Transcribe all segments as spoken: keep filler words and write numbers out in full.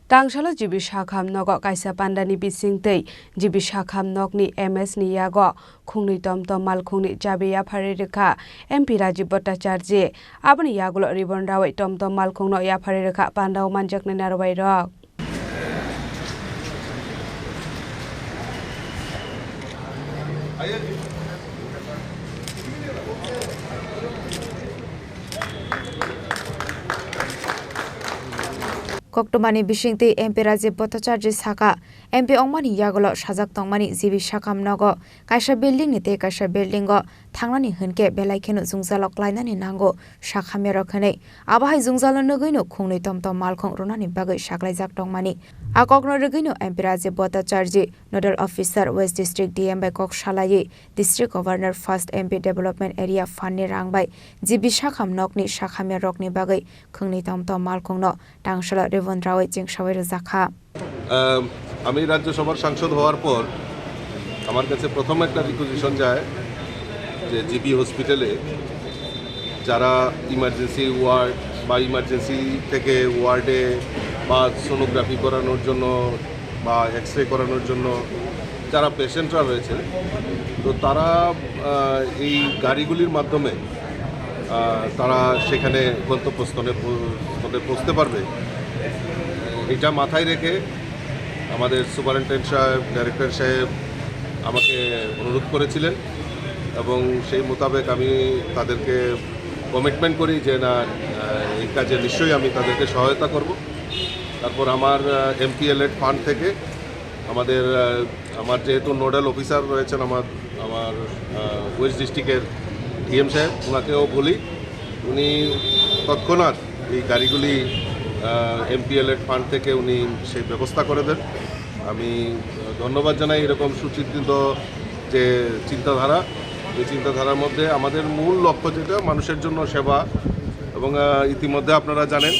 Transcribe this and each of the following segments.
Tangsalo G B Sakham nogo kaisa pandani bisingtwi G B Sakham nokni M S ni yago khungnwi tom tom malkhungni chabi yapharwi rwkha M P Rajiv Bhattacharjee. Aboni yagulo ribbon rawi tom tom malkhungno yapharwi rwkha pandao manjaknai narwai rok. Koktwmani bisingtwi M P Rajiv Bhattacharjee saka, M P ongmani yagulo sajak tongmani G B Sakham nogo kaisa building ni tei kaisa building o thangnani hwnkhe belai kheno jwngjalo klainani nango sakhamya rok hwnwi. Abo hai jwngjalo nugwino khungnwi tom tom malkhung rwnani bagwi saklaijak tongmani. A kokno rwgwino M P Rajiv Bhattacharjee, Nodal Officer West District D M bai kok salaiwi District Governor First M P Development Area Fund ni rang bai G B Sakham nokni sakhamya rokni bagwi khungnwi tom tom malkhungno tangsalo ribbon rawi chingsawi rwjakha. আম, আমি রাজ্যসভার সাংসদ হওয়ার পর আমার কাছে প্রথম একটা রিকুইজিশন যায় যে জিবি হসপিটালে যারা ইমার্জেন্সি ওয়ার্ড বা ইমার্জেন্সি থেকে ওয়ার্ডে বা সোনোগ্রাফি করানোর জন্য বা এক্স রে করানোর জন্য যারা পেশেন্টরা রয়েছে, তো তারা, আহ, এই গাড়িগুলির মাধ্যমে, আহ, তারা সেখানে গন্তব্যস্থলে পৌ-, স্থলে পৌঁছতে পারবে। এটা মাথায় রেখে আমাদের সুপারিনটেন্ডেন্ট সাহেব, ডাইরেক্টর সাহেব আমাকে অনুরোধ করেছিলেন এবং সেই মোতাবেক আমি তাদেরকে কমিটমেন্ট করি যে না, আহ, এই কাজে নিশ্চয়ই আমি তাদেরকে সহায়তা করব। তারপর আমার, আহ, এমপিএলএড ফান্ড থেকে আমাদের, আহ, আমার যেহেতু নোডাল অফিসার রয়েছেন আমার, আমার, আহ, ওয়েস্ট ডিস্ট্রিক্টের ডিএম সাহেব, ওনাকেও বলি, উনি তৎক্ষণাৎ এই গাড়িগুলি, আহ, এমপিএলএড ফান্ড থেকে উনি সেই ব্যবস্থা করে দেন। আমি, আহ, ধন্যবাদ জানাই এরকম সুচিন্তিত যে চিন্তাধারা, এই চিন্তাধারার মধ্যে আমাদের মূল লক্ষ্য যেটা মানুষের জন্য সেবা এবং, আহ, ইতিমধ্যে আপনারা জানেন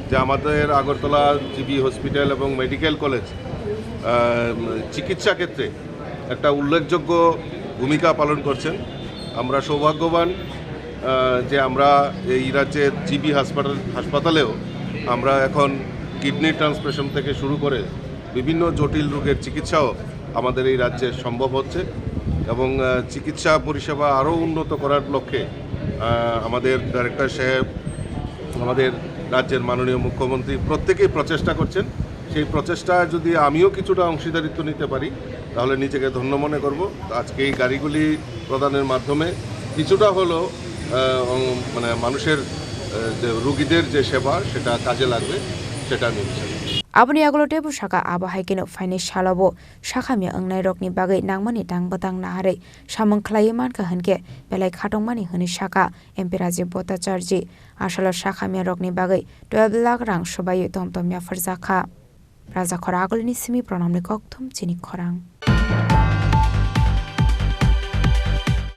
যে আমাদের আগরতলা জিবি হসপিটাল এবং মেডিকেল কলেজ, আহ, চিকিৎসা ক্ষেত্রে একটা উল্লেখযোগ্য ভূমিকা পালন করছেন। আমরা সৌভাগ্যবান, আহ, যে আমরা এই রাজ্যের জিবি হাসপাতাল, হাসপাতালেও আমরা এখন কিডনি ট্রান্সপ্লান্টেশন থেকে শুরু করে বিভিন্ন জটিল রোগের চিকিৎসাও আমাদের এই রাজ্যে সম্ভব হচ্ছে এবং, আহ, চিকিৎসা পরিষেবা আরও উন্নত করার লক্ষ্যে, আহ, আমাদের ডাইরেক্টর সাহেব, আমাদের রাজ্যের মাননীয় মুখ্যমন্ত্রী প্রত্যেকেই প্রচেষ্টা করছেন। সেই প্রচেষ্টায় যদি আমিও কিছুটা অংশীদারিত্ব নিতে পারি, তাহলে নিজেকে ধন্য মনে করব। আজকে এই গাড়িগুলি প্রদানের মাধ্যমে কিছুটা হলেও, আহ, অং-, মানে মানুষের, আহ, যে রুগীদের যে সেবা, সেটা কাজে লাগবে, সেটা আমি বিশ্বাস করি। Aboni yagulo teibo saka, abo hai kheno phainai salobo sakhamya wngnairokni bagwi nangmani tang bwtang naharwi samung khlaiwi mankha hwnkhe belai khatungmani hwnwi saka M P Rajiv Bhattacharjee. Asalo sakhamyarokni bagwi twelve lakh rang swbaiwi tom tom yapharjakha. Rajakhor agulini simi Pranamni kokthum chini khorang.